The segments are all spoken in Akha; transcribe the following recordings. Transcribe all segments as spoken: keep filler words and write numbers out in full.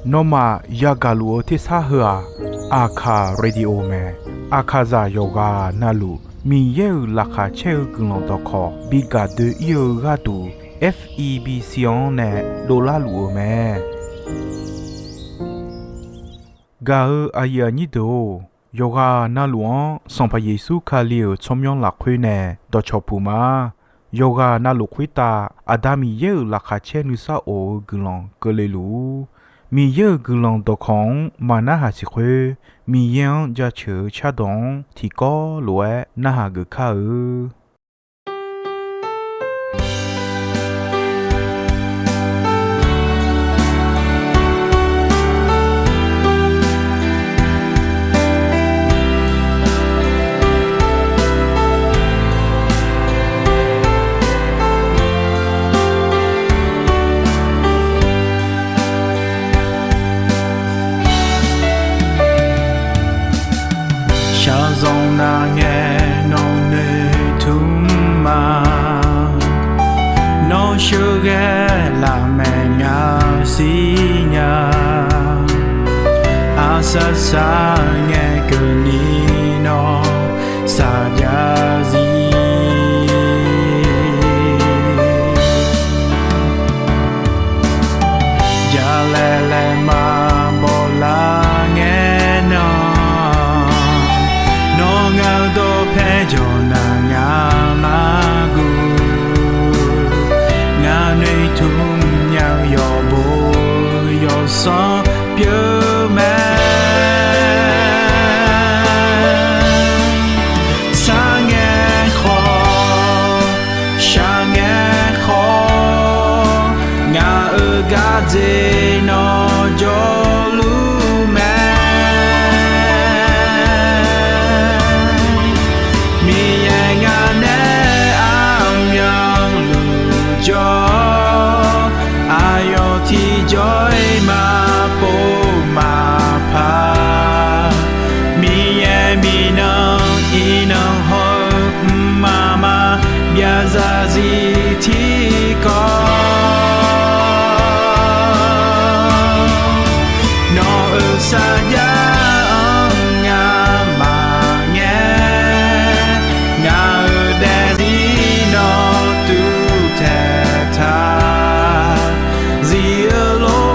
Nawmaf yagaq luf-eu tersar heu-aq, Aqkaq Radio mae. Aqkaqzaq yawqghaq navluf Miqyaer-euq laqkhaq caer-eu guiqlanq dawqkawq bi gaq doe-ir-eu gharduq, F E B C-anr nae dovlar luf-eu mae. Gaq-eu aqyuif aqnyir deuq-or, yawqghaq navluf-anr Sanqpaq Yeqsur Kali-euq tsawrmyanr lafkhoer nae dawqcawq puq ma. Yawqghaq navluf khoertav Aqda Miqyaer-euq laqkhaq caer nuisar of-eu guiqlanq keuvle luf-ur. Miqyaer-euq guiqlanq dawqkawq-anr maqnarhaq siq khoer, Miqyaer-anr jaceuq-eu cardawq-anr tiqkawv lof-aer narhaq geuf kar-eu. Shaqzanq nar ngae nawq noeqtmq ma. Nawr sheuqghae lafmaeq nya siqnya. Aqsar sar ngae keuvni nawr saqjav zir. Jalaeq laeq maqbaw lar ngae nan, nawr ngaq-eu dawqpae jawq nar ngaq mar guv. Ngaq noeqtmq nya-eu yawqbo yawqsanr pyeuf mae. Sar ngae khawf, shaq ngae khawf, ngaq-euq gardzer nawr jawrluf mae. Miqyaer ngaq nae aqmyanluf jawr, aqyawf tiqjawr-iq maqpov maqpar. Miqyaer miqnan iqnan hawr-eu mqmaq maqbyav zarzir tiqkawv, nawq-euq sarjax-anr ngamaf ngae, ngaq-euq daefzir nawr tuvtaeq taq. Zir-eu lof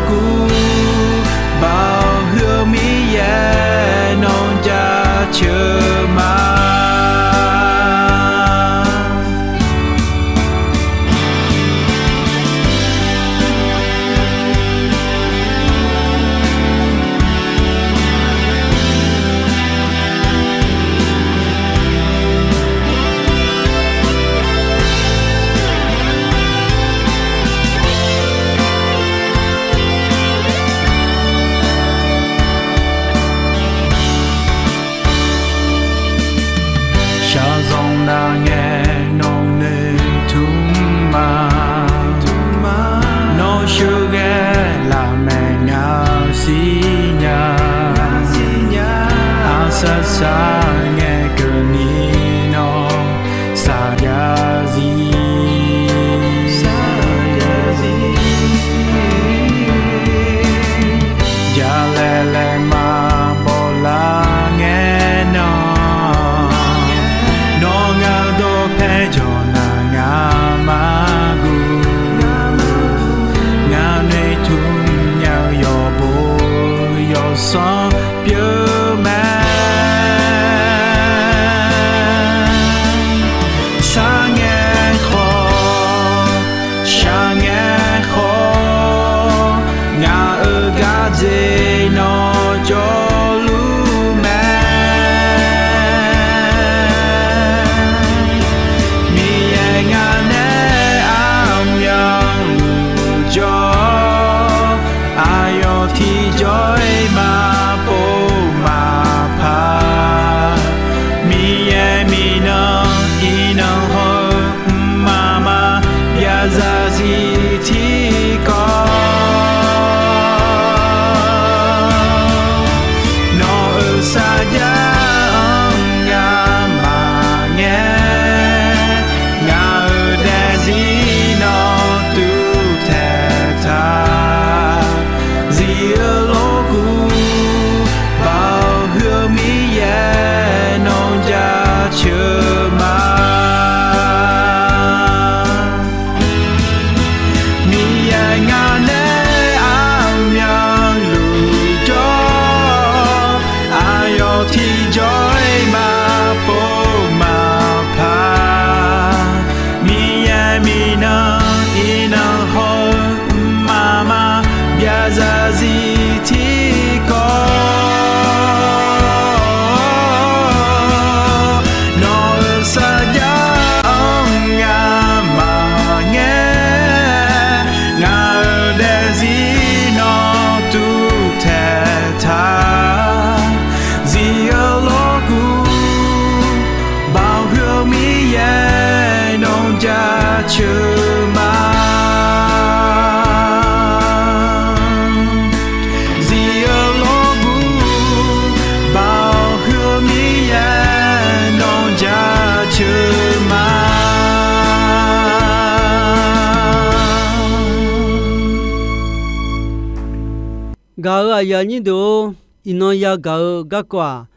Gaq-euq aqyuif aqnyir deuq-or, iqnan yagaq-eu garkawv-aq,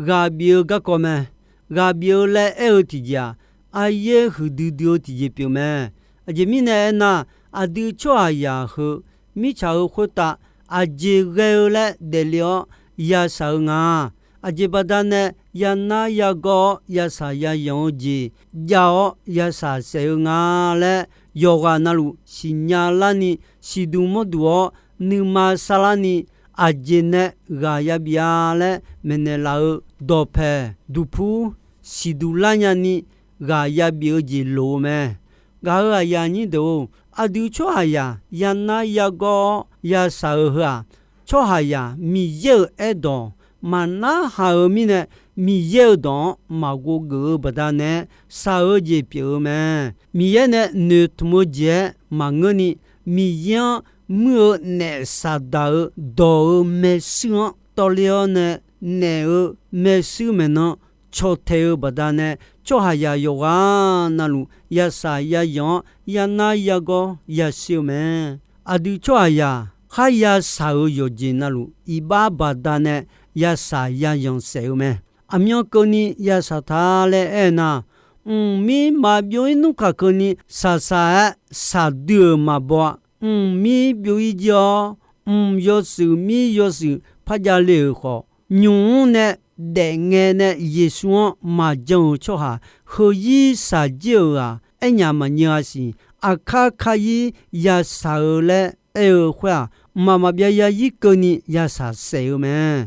ghaq bif-eu garkawv mae. Ghaq bif-eu laer aer-eu tiqjeq-aq, aryaer huiqdui dui-eu tiqjeq pyeuf mae. Aqjeq mirnae aernar, aqdui tsawrhaqzaq heu, mirtsaq heu khoertav aqjeq ghae-eu laer daefle-awr yashaq-eu nga. Aqjeq baqdanae yanar yagawr-awr yashaq yayanq-eu jeq jav-awr yashaq saef-eu nga laer, yawqghaq navluf siqnya larni, siqduq mawrduq-awr nuima sarlarni, aqjeq nae ghaq yabif-a laer maeqnaeq laf-eu dawqpaeq duqpur siqduq lar nyani ghaq yabif-eu jeq loq-eu mae. Gaq-euq aqyuif aqnyir deuq-or, aqdui tsawrhaqzaq yanar yagawr-awr yashaq-eu heu-aq, tsawrhaqzaq Miqyaer-euq aerdawq maqnarhaq-eu mirnae, Miqyaer-euq dawq-anr maqghov geuf-eu baqdanae shaq-eu jeq pyeuf-eu mae. Miqyaer nae noeqtmq-eu jeq-aer maqngeurni, Miqyaer-anr muir-eu naef Saqdaq-euq dawq-euq maershuir-anr tawvler-awr nae, naef-eu maershuir maeqnan caw tae-eu baqdanae, tsawrhaqzaq yawqghaq navluf yashaq yayanq-awr yanar yagawr yashir-eu mae. Aqdui tsawrhaqzaq kharya shaq-euq yawqjeq navluf iqbax baqdanae yashaq yayanq saef-eu mae. Aqmyan keuvni yashaq ta laer aernar, mqmir maqbyov-ir nmr kaq keuvni shaqshaq-aer shaqdui-euq maqbaw-a. Mqmir byov-ir jir-awr, mq yawshuif mir yawshuif par jav le-euq khawf, nymq mr nae daefngae nae Yeqsur-anr maqjan-euq tsawrhaq heuzir shaqjir-euq-aq, aernyaf maqnyeuv-a siq. Aqkar kar-ir yashaq-eu laer aer-eu khoer-aq, mqmaq maqbyav yazir keuvni yashaq saef-eu mae.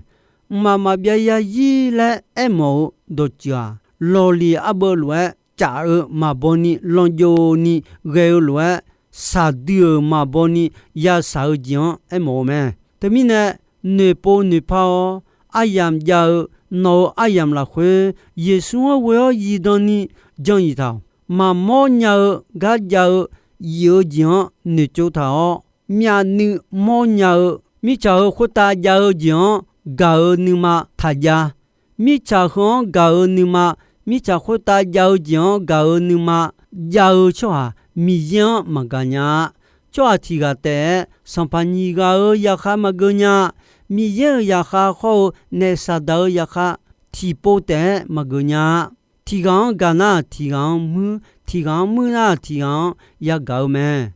Mqmaq maqbyav yazir laer aermawf-eu dawqtsuif-aq, lawqliq arbeuv lof-aer caf-eu maqbawni lanjovni ghae-eu lof-aer, shaqdui-euq maqbawni yashaq-eu jeq-anr aermawf-eu mae. Teumirnae, noeqpov noeqpar-awr aryamq jav-eu nawq-euq aryamq lafkhoer, Yeqsur-anr ghoe-awr zifdan ni jan-iq taq-awq. Maqmawr nya-eu gar jav-eu zif-eu jeq-anr noeqtsov taq-awr, myavnuiv mawrnya-eu, mirtsaq heu khoertav jav-eu jeq-anr gaq-eu nuima taq jav. Mirtsaq heu-anr gaq-eu nuima, mirtsaq khoertav jav-eu jeq-anr gaq-eu nuima jav-eu tsawrhaq Miqyaer-anr maqgaq nya-a. Tsawrhaq tiq ghaq taef-aer sanqpaq nyiq ghaq-euq zaqkhav maqgeuv nya-a. Miqyaer-euq zaqkhav hawr-eu naef Saqdaq-euq zaqkhav tiqpov taef-aer maqgeuv nya-a. Tiq ghaq-anr gaq nar tiq ghaq-anr muir, tiq ghaq-anr muir nar tiq ghaq-anr yagaq-eu mae.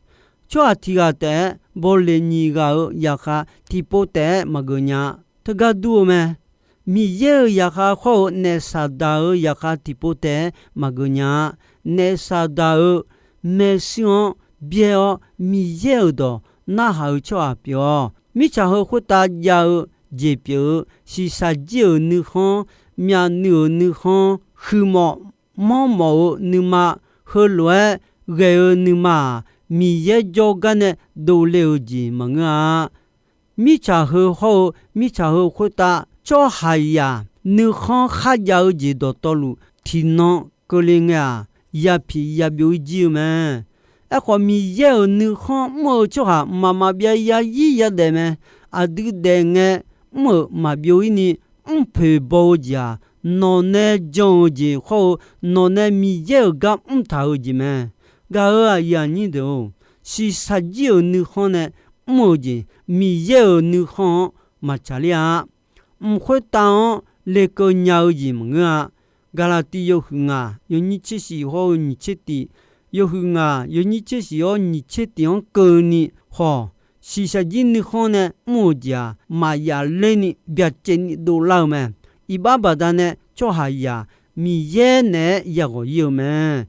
Tsawrhaq tiq ghaq taef-aer bawleq nyiq ghaq-euq zaqkhav tiqpov taef-aer maqgeuv nya-a. Teugar dur-eu mae. Miqyaer-euq zaqkhav hawr-eu naef Saqdaq-euq zaqkhav tiqpov taef-aer maqgeuv nya-a. Naef Saqdaq-euq maershuir-anr byaer-awr Miqyaer-euq dawq narhaq-eu tsawrhaq pyeuf-awq. Mirtsaq heu khoertav jav-eu jeq pyeuf-eu shiqshaq jir-euq nuikhanr, myavnuiv-euq nuikhanr, huiqmawf manrmawf-eu nuima, heulof-aer ghae-eu nuima-aq, Miqyaer jawrgar nae dovle-euq jeq maqngeur-a. Mirtsaq heu hawr-eu mirtsaq heu khoertav tsawrhaqzaq nuikhanr kharjav-eu jeq dawqtawvluf tiqnan keuvle ngae-aq, yapiq yabyov-ir jir-eu mae. Aerkhawf, Miqyaer-euq nuikhanr mr-eu tsawrhaq mqmaq maqbyav yazir yadaef mae. Aqdui daef ngae mr-euq maqbyov-ir ni mrpoeq baw-eu jeq-aq, nawq nae jan-eu jeq hawr-eu nawq nae Miqyaer-euq gar mrtaq-eu jeq mae. Gaq-euq aqyuif aqnyir deuq-or, shiqshaq jir-euq nuikhanr nae mr-eu jeq Miqyaer-euq nuikhanr-anr maqtsaq ler-a. Mq khoertav-anr lekeuv nya-eu jeq maqngeur-a. Gaqlaqtiv yawhuiq ngaq yawnyir tser shif hawr-eu nyiq tser tif, yawhuiq ngaq yawnyir tser shif hawr nyiq tser tif-anr keuvni haw, shiqshaq jir nuikhanr nae mr-euq jeq-aq, maqyaf lerni byacaevni dovlar-eu mae. Iqbax baqdanae tsawrhaqzaq Miqyaer naeq-aer yaghawq ir-eu mae.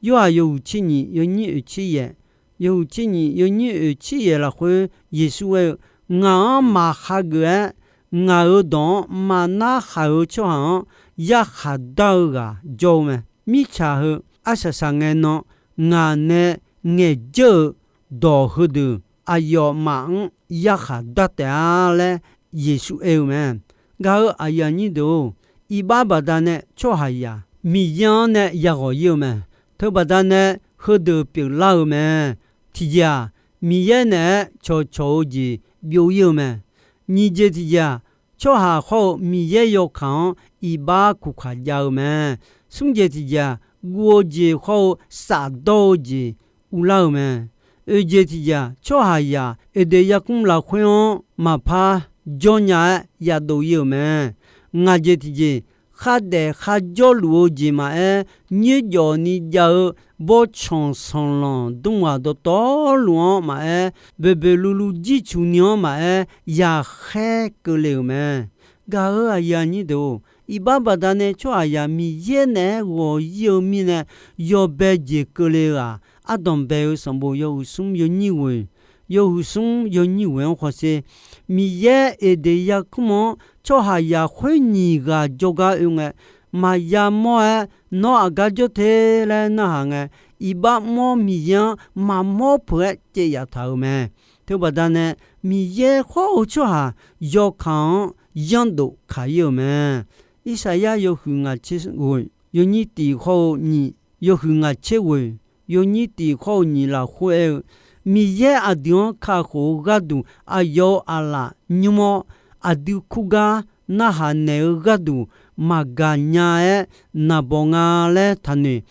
Yorhaq yawhuiq tser nyiq yawnyir oeq tser yaeq, yawhuiq tser nyiq yawnyir oeq tser yaeq lafkhoer Yeqsur aer-eu, Ngaq-anr maqhageuf-aer, ngaq-euq dawq-anr maqnarhaq-eu tsawrhaq-anr yarkhaq dar-eu ghaq jawr-eu mae. Mirtsaq heu arsaq saqngae nan ngaq nae ngaeqjeur-euq dawq heudeuq aqyawfmaf-anr yarkhaq dar taef-a laer Yeqsur aer-eu mae. Gaq-euq aqyuif aqnyir deuq-or, iqbax baqdanae tsawrhaqzaq Miqyaer-anr nae yaghawq ir-eu mae. Teubaqdanae heudeuq pyeuflar-eu mae. Tiqjeq-aq, Miqyaer naeq-aer cawqcawq-eu jeq byov ir-eu mae. Nyiq jeq tiqjeq-aq, tsawrhaq hawr-eu Miqyaer yawkaq-anr iqbax kuqkaq jav-eu mae. Smr jeq tiqjeq-aq, guv-eu jeq hawr-eu shafdawr-eu jeq uvlar-eu mae. Oeq jeq tiqjeq-aq, tsawrhaqzaq Eqdeq yarkmr lafkhoer-anr maqpar jawr nya-aer yadov ir-euq mae. Ngaq jeq tiqjeq, khardaef kharjawr luf-eu jeq maqaer, nyoerjawf ni jav-eu bawrtsanq sanqlanq dmrghaq dawqtawvluf-anr maqaer, boeqboeq luvluv jircuq ni-anr maqaer, yaqkhaer keuvle-euq mae. Gaq-euq aqyuif aqnyir deuq-or, iqbax baqdanae tsawrhaqzaq Miqyaer naeq-aer ghawq ir-eu mirnae, yawbae jeq keuvle-eu-aq, ardanq bae-eu sanqbof yawhuiq smr yawnyir ghoeq, yawhuiq smr yawnyir ghoeq-anr hawsher. Miqyaer Eqdeq yarkmr-anr tsawrhaqzaq khoer nyiq ghaq jawrgar oe ngae, maqya mawr-aer, nawr aqgar jawr te laer narhaq ngae, iqbax mawr Miqyaer-anr maqmawr peuq-aer caev yaf taq-euq mae. Teubaqdanae, Miqyaer khawr-eu tsawrhaq yawkaq-anr yanrdof kaq ir-euq mae. Irsaqyar yawhuiq ngaq tser ghoeq yawnyir tiq khawr-eu nyiq, yawhuiq ngaq tser ghoeq yawnyir tiq khawr-eu nyiq lafkhoer aer-eu, Miqyaer aqdui-anr kakhof-eu gharduq aqyawf-euq aqlaf nymr-awr, aqdui kurgar narhaq naeq-eu gharduq maqgaq nya-aer naqbawq nga laer taqnoeq.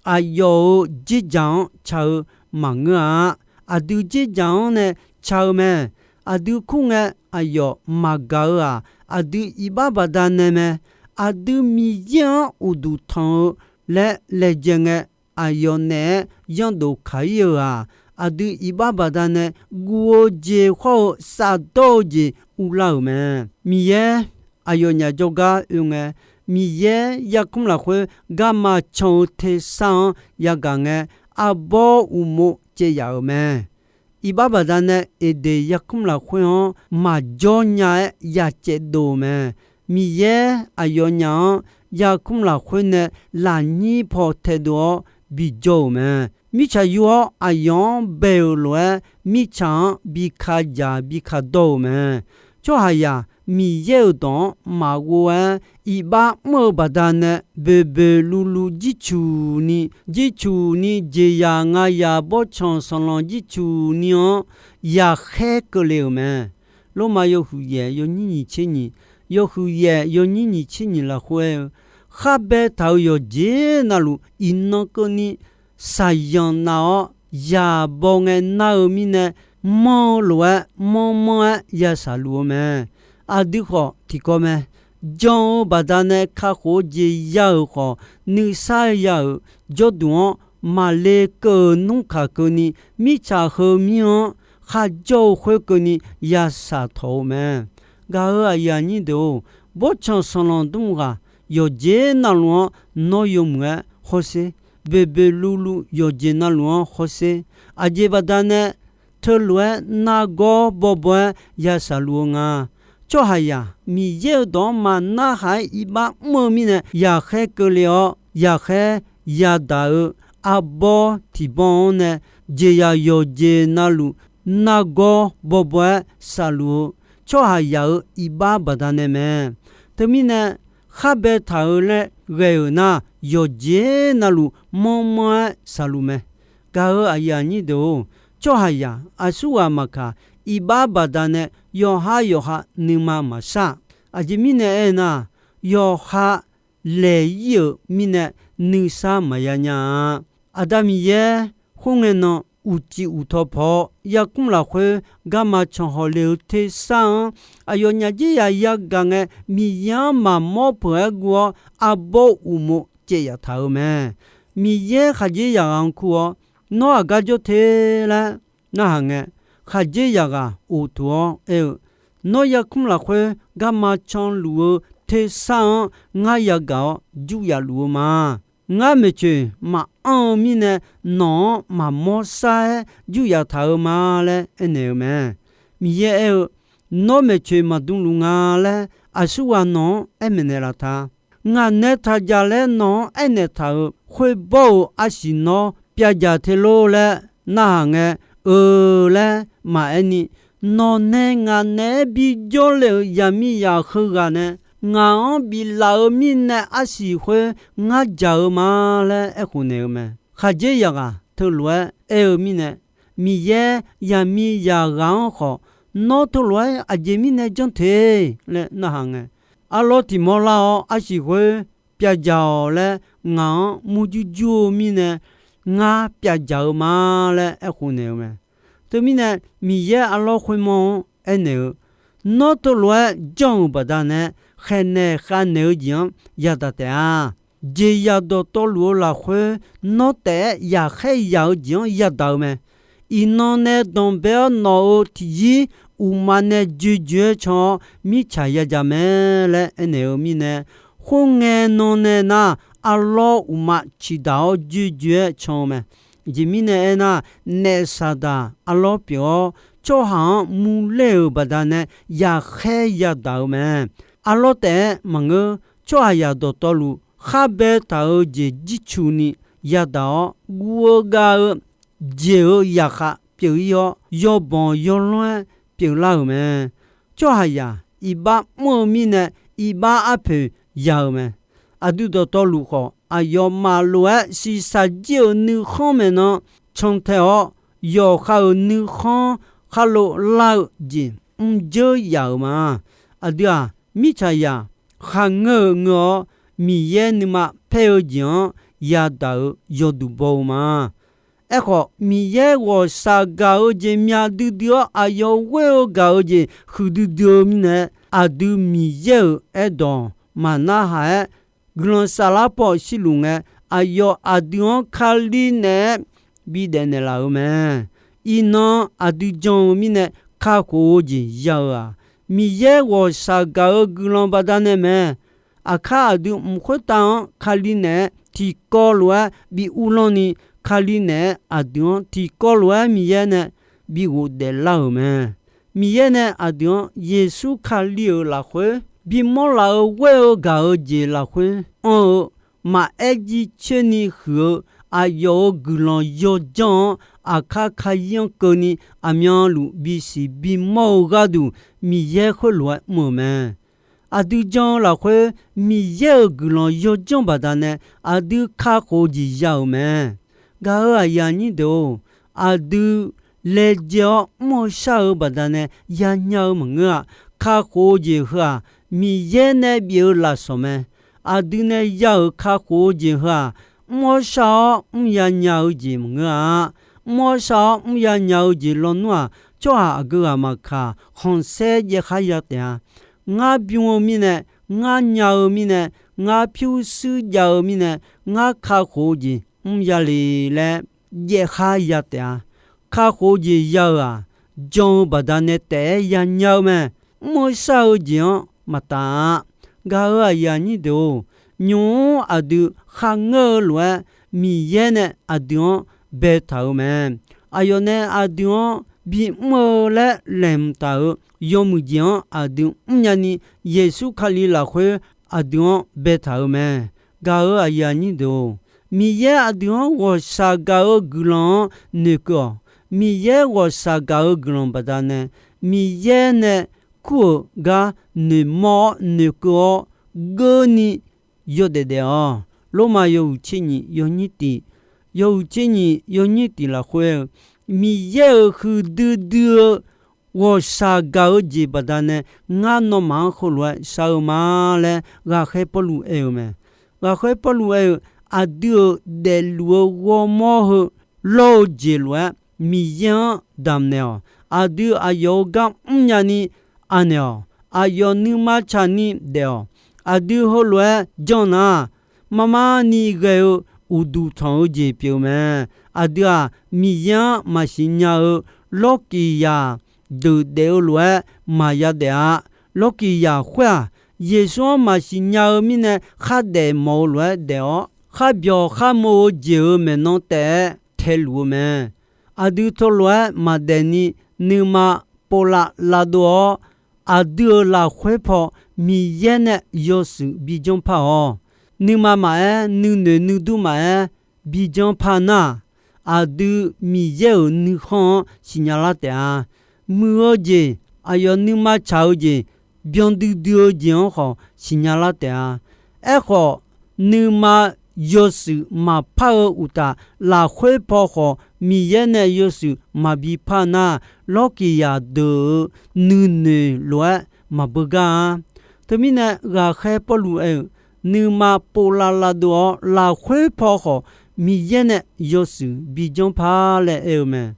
Aqyawf-euq dzerdzaq-anr ca-eu maqngeur-a. Aqdui dzerdzaq-anr nae ca-eu mae. Aqdui kur ngae aqyawf maqgaq-eu-aq, aqdui iqbax baqdanae mae. Aqdui Miqyaer-anr uqduq tanq-eu laer laejae ngae, aqyawf naeq-aer yanrdof kaq ir-eu-aq, aqdui iqbax baqdanae guv-eu jeq khawr-eu safdawr-eu jeq uvlar-euq mae. Miqyaer aqyawfnyaf jawrgar oe ngae, Miqyaer yarkmr lafkhoer garma can-eu tersar-anr yagaq ngae, arbawr uqmov caev yaf-euq mae. Iqbax baqdanae Eqdeq yarkmr lafkhoer-anr maqjawr nya-aer yacaev dov-eu mae. Miqyaer aqyawfnyaf-anr yarkmr lafkhoer nae lafnyir paw taedov-awr bijawr-euq mae. Mirtsaq yur-awr aqyawf-anr bae-euq lof-aer, mirtsaq-anr bi ka dzaq bi ka dawr-euq mae. Tsawrhaqzaq Miqyaer-euq dawq-anr maqghov-aer, iqbax mr-eu baqdanae boeqboeq luvluv jircuq ni, jircuq ni jeqzaq ngayaq bawrtsanq sanqlanq jircuq ni-anr yaqkhaer keuvle-euq mae. Lormav yawhuiq yaef yawnyir nyiq tser nyiq, yawhuiq yaef yawnyir nyiq tser nyiq lafkhoer aer-eu, khar baetaq-euq yawqjeq navluf iqnan keuvni shaqzanq nav-awr, yaqbaw ngae nar-eu mirnae, manr-eu lof-aer manrmanr-aer ya shaqluf-eu mae. Aqdui khawf tiqkawv mae. Jan-eu baqdanae kakhof-eu jeq ya-euq khawf, nuisar ya-euq jawrduq-anr maqle keuv-eu nmr kaq keuvni, mirtsaq heumir-anr kharjawr-eu khoerkeuvni ya shaqtawq-eu mae. Gaq-euq aqyuif aqnyir deuq-or, bawrtsanq sanqlanq dmr ghaq yawqjeq navluf-anr nawr yawmuiq-aer hawsher. Boeqboeq luvluv yawqjeq navluf-anr hawsher. Aqjeq baqdanae teulof-aer nargawr bawbaw-aer ya shaqluf-eu nga. Tsawrhaqzaq Miqyaer-euq dawq-anr maqnarhaq-aer iqbax mr-eu mirnae, yaqkhaer keuvle-awr, yaqkhaer yadaq-eu arbawr tiqbawr-anr nae jeqzaq yawqjeq navluf nargawr bawbaw-aer shaqluf-eu tsawrhaqzaq-euq iqbax baqdanae mae. Teumirnae, khar baetaq-eu laer ghae-euq nar, yawqjeq navluf manrmanr-aer shaqluf mae. Gaq-euq aqyuif aqnyir deuq-or, tsawrhaqzaq aqsurghaq maqkaq, iqbax baqdanae yawqha yawqha nuima maqshar. Aqjeq mirnae aernar, yawqha laeq ir-euq mirnae nuisar maqya nya-a. Aqda Miqyaer khoerngae nan uqcif uqtaw paw-awr, yarkmr lafkhoer garma can hawle-eu tersar-anr, aqyawfnyaf jeryaq yagaq ngae, Miqyaer-anr maqmawr peuq-aer guv-awr, arbawr uqmov caev yaftaq-euq mae. Miqyaer khaqdzerzaq ghaq-anr kur-awr, nawr aqgar jawr te laer narhaq ngae, khaqdzerzaq ghaq oqtof-awr aer-eu, nawr yarkmr lafkhoer garma canluf-eu tersar-anr ngar yagaq-awr juryaf luf-eu ma. Ngar maeqtsoeq maqanr-eu mirnae, nawq-anr maqmawr sar-aer juryaf taq-eu ma laer aernaeq-eu mae. Miqyaer aer-eu, nawr maeqtsoeq maqdm luf nga laer aqsurghaq nawq-anr aer maeqnaeq laf ta. Ngaq nae taq jaq laer nawq-anr aernaeq taq-euq khoerbawr-euq arsiq nawr pyavdzaq te lor laer narhaq ngae, eu laer maqaer ni, nawq nae ngaq naeq-aer bijawr le-euq zaqmiqzaq heughaq nae ngaq-anr biflaf-eu mirnae arsiq khoer ngar dzaq-eu ma laer aerkhof naeq-eu mae. Khaqdzerzaq ghaq teulof-aer aer-eu mirnae, Miqyaer zaqmiqzaq ghaq-anr khawf, nawr teulof-aer aqjeq mirnae janr te laer narhaq ngae, arlawr tiq mawr lar-awr arsiq khoer pyavdzaq-awq laer ngaq-anr murjur jur-eu mirnae, ngar pyavdzaq-eu ma laer aerkhof naeq-eu mae. Teumirnae, Miqyaer arlawr khoermawr-anr aernaeq-eu, Nawr teulof-aer janr-euq baqdanae, khaeqnaeq khavnaeq-eu jeq-anr yadaq taef-a. Jeqzaq dawqtawvluf-eu lafkhoer, nawr taef-aer yaqkhaer yaq-eu jeq-anr yadaq-eu mae. Iqnan nae danqbae-awr nawq-euq tiqyir uqmav nae joejoe-aer can-awr, mirtsaq yadzaq mae laer aernaeq-eu mirnae, khoerngae nan nae nar, arlawr uqmav ciqdaq-awr joejoe-aer can-eu mae. Aqjeq mirnae aernar, naef Saqdaq arlawr pyeuf-awr, tsawrhaq-anr murler-euq baqdanae yaqkhaer yadaq-eu mae. Arlawr taef-aer maqngeur, tsawrhaqzaq dawqtawvluf khar baetaq-eu jeq jircu ni yadaq-awr, guv-eu gav-eu jeq-euq zaqkhav pyeuf-ir-awr, yawbanq yawlanr-aer pyeuflar-euq mae. Tsawrhaqzaq iqbax mr-eu mirnae, iqbax arpoeq ya-eu mae. Aqdui dawqtawvluf khawf, aqyawfmaf lof-aer shiqshaq jir-euq nuikhanr maeqnan cantae-awr, yawqha-euq nuikhanr khar lo lar-eu jeq mrjeur yaf-euq ma. Aqdui-aq, mirtsaqzaq kharngeur-eu ngeur-awr, Miqyaer nuima paer-eu jeq-anr yadaq-euq yawduq baw-eu ma. Aerkhawf, Miqyaer ghawqshaq gaq-eu jeq myav duidui-awr, aqyawf ghoer-eu gaq-eu jeq huiqdui dui-eu mirnae, aqdui Miqyaer-euq aerdawq maqnarhaq-aer, guiqlanq saflar paw shirluf ngae, aqyawf aqdui-anr Kali naeq-aer bidaef naeqlaf-euq mae. Iqnan aqdui jan-eu mirnae kakhof-eu jeq ya-eu-aq, Miqyaer ghawqshaq gaq-eu guiqlanq baqdanae mae. Aqkar aqdui mq khoertav-anr Kali naeq-aer tiqkawv lof-aer bi uvlanr ni, Kali naeq-aer aqdui-anr tiqkawv lof-aer Miqyaer nae bi ghofdaef lar-euq mae. Miqyaer nae aqdui-anr Yeqsur Kali-euq lafkhoer, bimawr laf-eu ghoer-eu gaq-eu jeq lafkhoer anr-eu, maqaer jircoer ni huiq-eu aqyawf-euq guiqlanq yawjanr-anr, aqkar kayir-anr keuvni aqmyanluf bisiq bimawr-eu gharduq, Miqyaer khoerlof-aer mr-euq mae. Aqdui jan-eu lafkhoer, Miqyaer-euq guiqlanq yawjanr baqdanae aqdui kakhof-eu jeq ya-euq mae. Gaq-euq aqyuif aqnyir deuq-or, aqdui laejae-awr mr-eu shar-eu baqdanae yanya-eu maqngeur-a. Kakhof-eu jeq heu-aq, Miqyaer nae bif-eu lafsawq mae. Aqdui nae ya-euq kakhof-eu jeq heu-aq, mr-awr shar-awr mr yanya-eu jeq maqngeur-a. Mr-awr shar-awr mr yanya-eu jeq lawnmr-aq, tsawrhaq aqgeu ghaq maqkaq khanqsaer jaev khar ya taef-a. Ngar bym-eu mirnae, ngar nya-eu mirnae, ngar pyurshuir jav-eu mirnae, ngar kakhof-eu jeq mr ya le laer jaev khar ya taef-a. Kakhof-eu jeq ya-euq-aq, jan-eu baqdanae taef-aer yanya-eu mae. Mr-eu shar-eu jeq-anr maqtaf-a. Gaq-euq aqyuif aqnyir deuq-or, nymq-mr aqdui kharngeur-eu lof-aer, Miqyaer nae aqdui-anr baetaq-euq mae. Aqyawf nae aqdui-anr bimr-eu laer laeqhmq taf-euq yawmuiq jeq-anr aqdui mrnya ni, Yeqsur Kali lafkhoer aqdui-anr baetaq-euq mae. Gaq-euq aqyuif aqnyir deuq-or, Miqyaer aqdui-anr ghawqshaq gaq-eu guiqlanq-anr noeqkeuv-awq. Miqyaer ghawqshaq gaq-eu guiqlanq baqdanae, Miqyaer nae kur-euq gar noeqmawr-awr noeqkeuv-awr, geurni yawdaef daef-awq. Lormav yawhuiq tser nyiq yawnyir tiq, yawhuiq tser nyiq yawnyir tiq lafkhoer-eu, Miqyaer-euq huiqdui dui-eu ghawqshaq gaq-eu jeq baqdanae, ngar nawmaf-anr heulof-aer shar-eu ma laer ghaqkhaer Pawrluv aer-eu mae. Ghaqkhaer Pawrluv aer-eu, aqdui-euq daefluf-eu ghawrmawr heu lawr-eu jeq lof-aer Miqyaer-anr damqnaeq-awq. Aqdui aqyawf-euq gar mrnya ni anaeq-awq. Aqyawf nuima tsaqni daef-awq. Aqdui heulof-aer janr nar, marmar ni ghae-eu uqduq tanq-eu jeq pyeuf-eu mae. Aqdui-aq, Miqyaer-anr maqsiq nya-eu lawrkiq yaq deuq daef-eu lof-aer maqya daef-a. Lawrkiq yaq khoer-aq, Yeqsur-anr maqsiq nya-eu mirnae khardaef mawf-eu lof-aer daef-awr, kharbyawq kharmo-eu jeq-euq maeqnan taef-aer taeluf-eu mae. Aqdui teulof-aer maqdaef ni, nuima povlav lavdov-awr, aqdui-euq lafkhoer paw Miqyaer nae yawshuif bijanr par-awq. Nuima maqaer, nuinoeq nuidur maqaer, bijanr par nar-aq, aqdui Miqyaer-euq nuikhanr-anr siqnya lar taef-a. Muiq-eu jeq, aqyawf nuima tsaq-eu jeq, byan duidui-eu jeq-anr khawf siqnya lar taef-a. Aerkhawf, nuima yawshuif maqpar-eu uqtaf, lafkhoer paw khawf Miqyaer nae yawshuif maqbi par nar, lawrkiq yaq deuq-euq nuinoeq lof-aer maqbeugar-a. Teumirnae, ghaqkhaer Pawrluv aer-eu, nuima povlav lavdov-awr lafkhoer paw khawf Miqyaer nae yawshuif bijanr par laer aer-eu mae.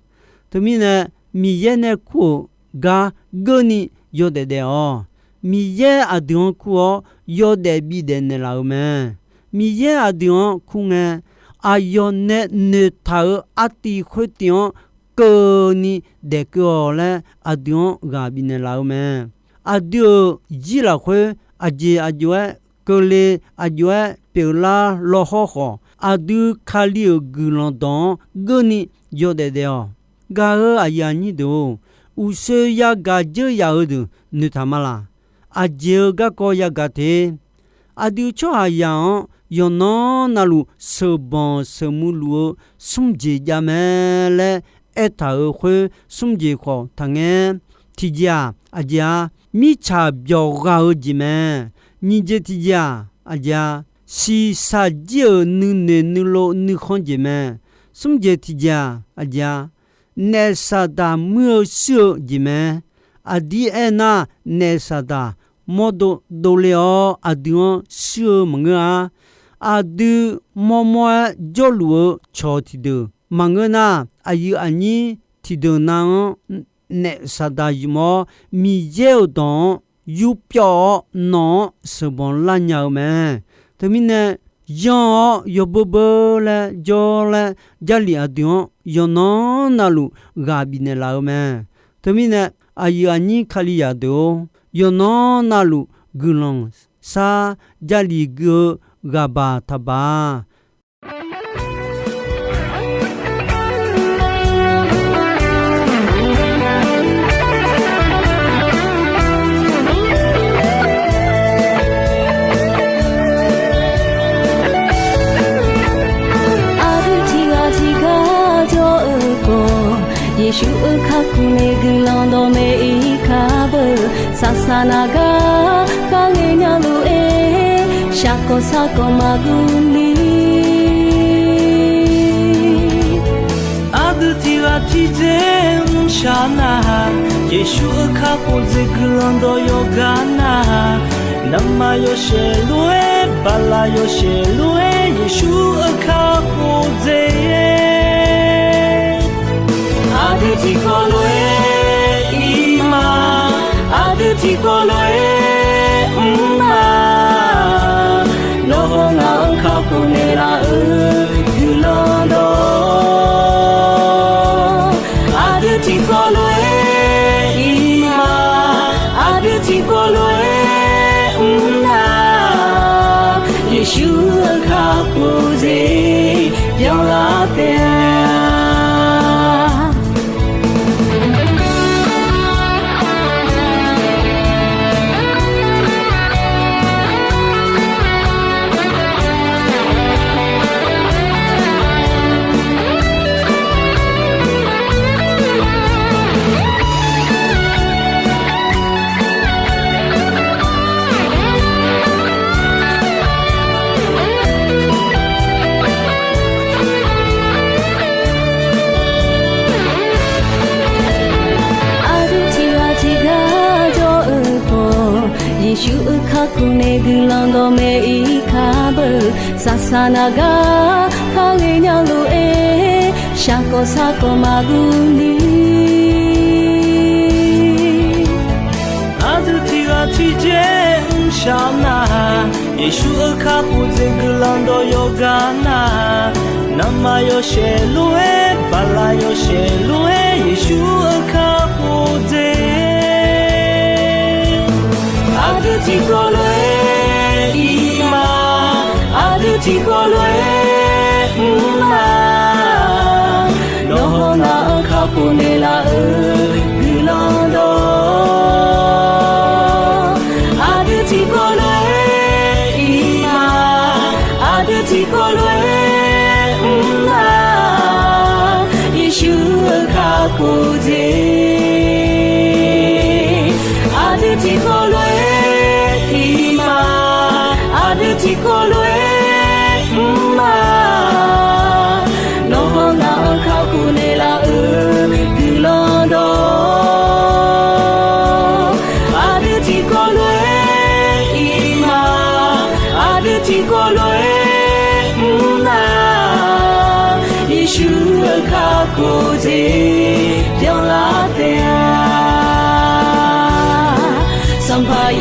Teumirnae, Miqyaer nae kur-euq gar geurni yawdaef daef-awq. Miqyaer aqdui-anr kur-awr, yawdaef bidaef naeqlaf-eu mae. Miqyaer aqdui-anr kur ngae, aqyawf nae noeqtaq-euq artiv khoertiv-anr keuvni daef keuv-awq laer, aqdui-anr ghaq bifnaeq laf-eu mae. Aqdui-euq jir lafkhoer aqjeq aqjox-aer, keuvle aqjox-aer pyeuflar lawhawr khawf, aqdui Kali-euq guiqlanq dawq-anr geurni yawdaef daef-awq. Gaq-eu aqyuif aqnyir deuq-or, uqshoe yagaq dzeur yaf-eu deuq noeqtaq ma laq? Aqjeq-eu garkawv yagaq te. Aqdui tsawrhaqzaq-anr yawqnan navluf sheuqbanq sheuqmuiq luf-eu smr jeq jav mae laer aertaq-euq khoer, smr jeq khawf taqngae. Tiqjeq-aq, aqjeq-a, mirtsaq byawq ghaq-eu jeq mae. Nyiq jeq tiqjeq-aq, aqjeq-a, shiqshaq jir-euq nuinoeq nuilov nuikhanr jeq mae. Smr jeq tiqjeq-aq, aqjeq-a, naef saqdaq muir-eu shuir-eu jeq mae. Aqdir aernar, naef saqdaq mawrdo dovle-awr aqdui-anr shuir-eu maqngeur-a. Aqdui mawrmawr-aer jawrluf-eu cawq tiqdeuq maqngeur nar, aqyuif aqnyir tiqdeuq nav-anr naef saqdaq ymq-awr, Miqyaer-euq dawq-anr yurpyawv-awr nawq-anr sheuqbanq lar nya-eu mae. Teumirnae, yanr-awr yawbeur beur laer jawr laer, Jarlif aqdui-anr yawqnan navluf ghaq bifnaeq laf-eu mae. Teumirnae, aqyuif aqnyir Kalizaq deuq-or, yawqnan navluf guiqlanq shar Jarlif gui-eu ghaqbaq taqbaq-a. Aqdui tiqghaq tiqgar jawr-eu khawf, Yeqsur-euq kakhof nae guiqlanq dawqmaeq-ir kar beu. Saqsaq naq gar kharngae nya lof-aer, shaqkawq sarkawq maqguv ni. Aqdui tiqghaq tiqdzer mrshaq nar-aq, Yeqsur-euq kakhof dzaeq guiqlanq dawq yawqgar nar-aq, navmaqyawshaef lof-aer, baqlaqyawshaef lof-aer, Yeqsur-euq kakhof dzaeq. Aqdui tiqkawv lof-aer ir ma, aqdui tiqkawv lof-aer mr ma. Nawr haw ngaq-anr kakhof naeqlaf-eu guiqlanq dawq. Aqdui tiqkawv lof-aer ir ma, aqdui tiqkawv lof-aer mr nar, Yeqsur-euq kakhof dzaeq byanlar taef-a. Aqdui tiqghaq tiqgar jawr-eu khawf, Yeqsur-euq kakhof nae guiqlanq dawqmaeq-ir kar beu. Saqsaq naq gar kharghae nya lof-aer, shaqkawq sarkawq maqguv ni. Aqdui tiqghaq tiqdzer mrshaq nar-aq, Yeqsur-euq kakhof dzaeq guiqlanq dawq yawqgar nar-aq, navmaqyawshaef lof-aer, baqlaqyawshaef lof-aer, Yeqsur-euq kakhof dzaeq. Aqdui tiqkawv lof-aer ir ma, aqdui tiqkawv lof-aer mr ma. Nawr haw ngaq-anr kakhof naeqlaf-eu guiqlanq dawq. Aqdui tiqkawv lof-aer ir ma, aqdui tiqkawv lof-aer mr ma. Yeqsur-euq kakhof dzaeq. Aqdui tiqkawv lof-aer ir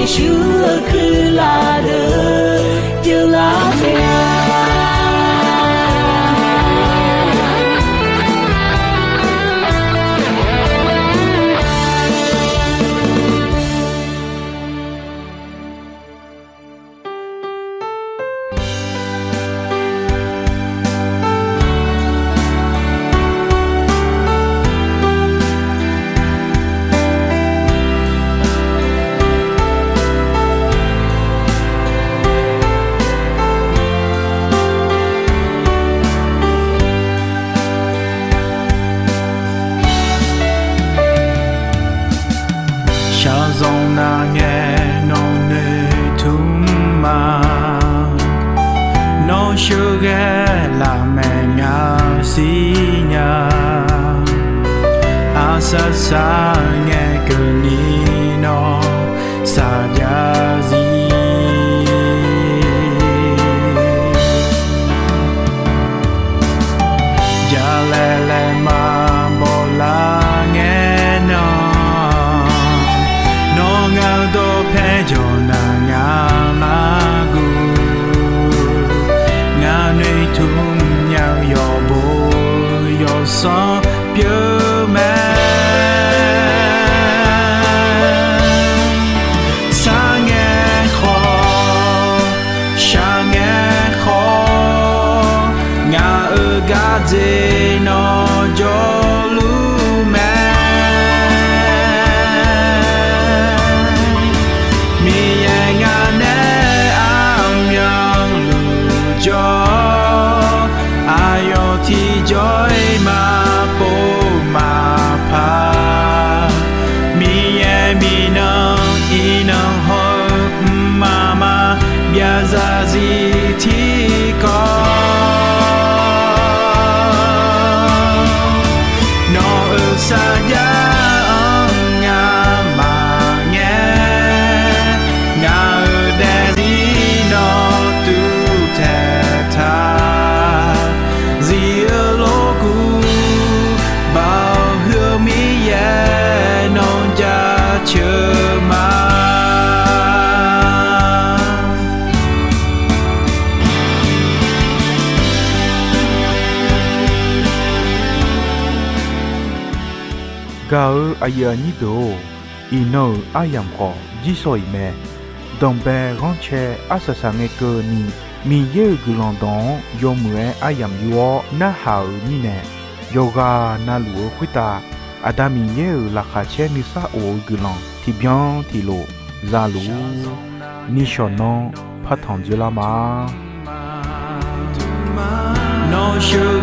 Yeqsur-euq kuirlar deuq pyeuflar taef-a. Shaqzanq nar ngae nawq noeqtmq ma. Nawr sheuqghae lafmaeq ngaq siqnya. Arsaq saq ngae keuvni nawr saqjav zir. Jalaeq laeqma bawlar ngae nan, nawr ngaq-eu dawqpae jawq nar ngaq nar guv. Ngaq noeqtmq nya-eu yawqbo yawsanr pyeuf mae. Sar ngae khawf, shaq ngae khawf, ngaq-euq gardzer nawr jawrluf mae. Miqyaer ngaq nae aqmyanluf jawr-awr, aqyawf tiqjawr-iq maqpov maqpar. Miqyaer miqnan iqnan haw-eu mqmaq maqbyav zarzir tiqkawv. Nawq-euq sarjax-anr ngamaf ngae, ngaq-euq daefzir nawr tuvtaeq taq. Zif-eu lorkuv, Baoq heu-eu Miqyaer nawr jaceuq ma. Gaq-eu aqyuif aqnyir deuq-or, iqnan-euq aryamq khawf jirsawq iq mae. Danqbae ghanrcae arsaq saq ngae keuvni, Miqyaer-euq guiqlanq dawq-anr yawmuiq-aer aryamq yur-awr narhaq-euq mirnae, yawqghaq navluf-eu khoertav Aqda Miqyaer-euq laqkhaq caer nuisar of-eu guiqlanq tiqbyan tiqlof zaluf-ur. Nishawq nanr partanq dzoerlar ma. Nawr sheu